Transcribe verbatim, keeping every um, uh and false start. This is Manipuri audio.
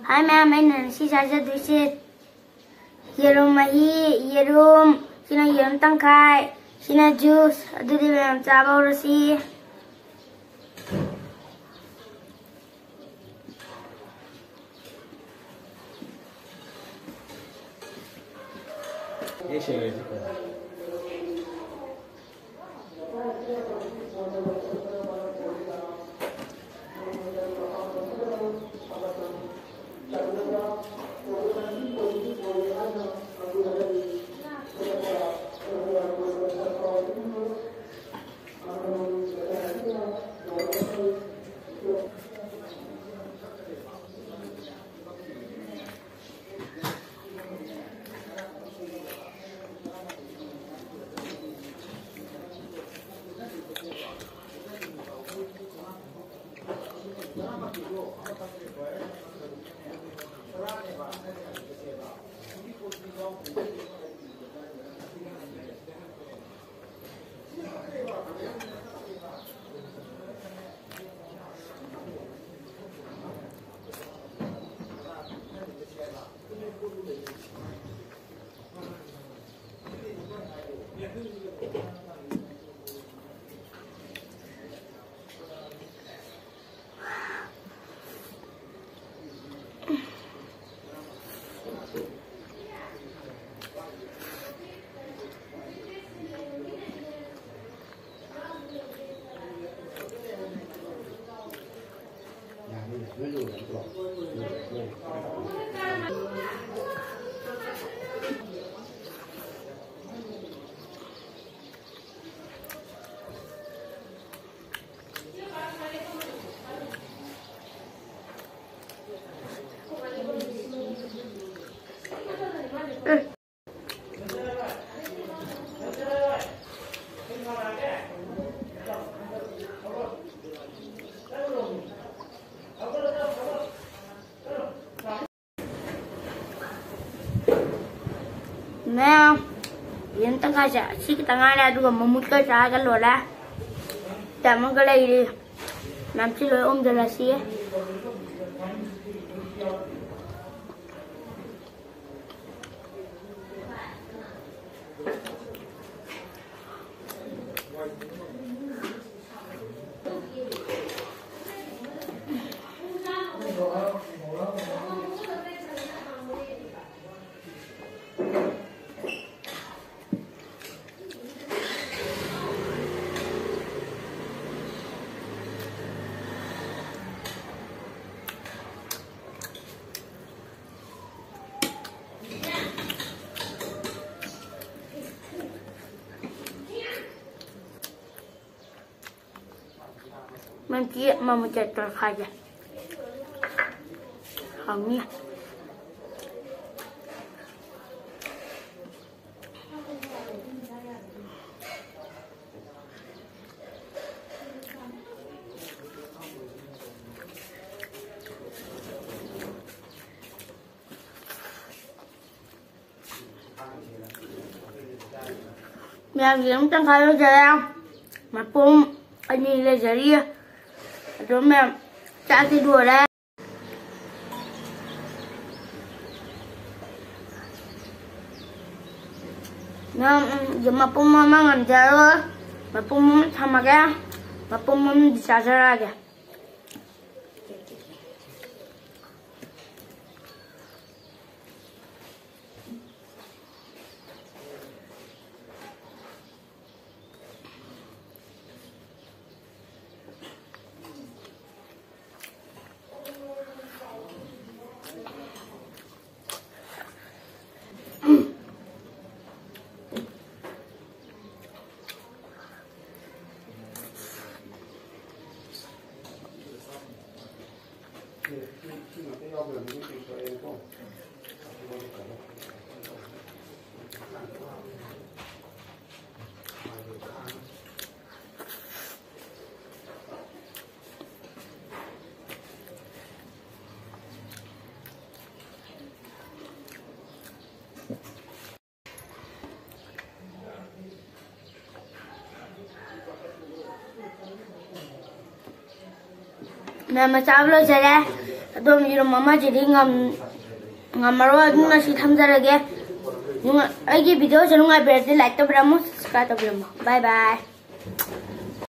ꯍꯥꯏ ꯃꯌꯥꯝ, ꯑꯩꯅ ꯉꯁꯤ ꯆꯥꯖꯗꯣꯏꯁꯦ ꯌꯦꯔꯨꯝ ꯃꯍꯤ, ꯌꯦꯔꯨꯝ, ꯁꯤꯅ ꯌꯦꯔꯨꯝ ꯇꯪꯈꯥꯏ, ꯁꯤꯅ ꯖꯨꯁ꯫ ꯑꯗꯨꯗꯤ ꯃꯌꯥꯝ ꯆꯥꯕ ꯍꯧꯔꯁꯤ꯫ ꯃꯌꯥꯝ, ꯌꯦꯟ ꯇꯪꯈꯥꯏꯁꯦ ꯑꯁꯤ ꯈꯤꯇꯪ ꯉꯥꯏꯔꯦ, ꯑꯗꯨꯒ ꯃꯃꯨꯠꯀ ꯆꯥꯔꯒ ꯂꯣꯏꯔꯦ꯫ ꯁꯤ ꯑꯃꯒ ꯂꯩꯔꯤ꯫ ꯃꯌꯥꯝꯁꯤ ꯂꯣꯏ ꯑꯣꯝꯖꯜꯂꯁꯤ꯫ ꯌꯥꯝ ꯆꯤ ꯃꯃꯨ ꯆꯠꯇꯣꯏ ꯈꯥꯏꯒꯦ꯫ ꯍꯥꯎꯅꯤ꯫ ꯃꯌꯥꯝꯒꯤ ꯑꯃ ꯇꯪꯈꯥꯏ ꯂꯣꯏꯖꯔꯦ꯫ ꯃꯄꯨꯝ ꯑꯅꯤ ꯂꯩꯖꯔꯤ꯫ ꯑꯗꯨ ꯃꯌꯥꯝ ꯆꯥꯛꯇꯤ ꯂꯣꯏꯔꯦ꯫ ꯃꯌꯥꯝ, ꯎꯝ, ꯃꯄꯨꯝ ꯑꯃ ꯉꯝꯖꯔꯣꯏ꯫ ꯃꯄꯨꯝ ꯑꯃ ꯊꯝꯃꯒꯦ꯫ ꯃꯄꯨꯝ ꯑꯃꯗꯤ ꯆꯥꯖꯔꯛꯑꯒꯦ꯫ ꯃꯌꯥꯝ ꯆꯥꯕ ꯂꯣꯏꯖꯔꯦ꯫ ꯑꯗꯣꯝ ꯌꯦꯔꯨꯝ ꯑꯃꯁꯤꯗꯤ ꯉꯝ-, ꯉꯝꯃꯔꯣꯏ, ꯑꯗꯨꯅ ꯁꯤ ꯊꯝꯖꯔꯒꯦ꯫ ꯅꯨꯡꯉꯥꯏ-, ꯑꯩꯒꯤ videoꯁꯦ ꯅꯨꯡꯉꯥꯏꯕꯤꯔꯗꯤ like ꯇꯧꯕꯤꯔꯝꯃꯨ, subscribe ꯇꯧꯕꯤꯔꯝꯃꯨ꯫ Bye bye꯫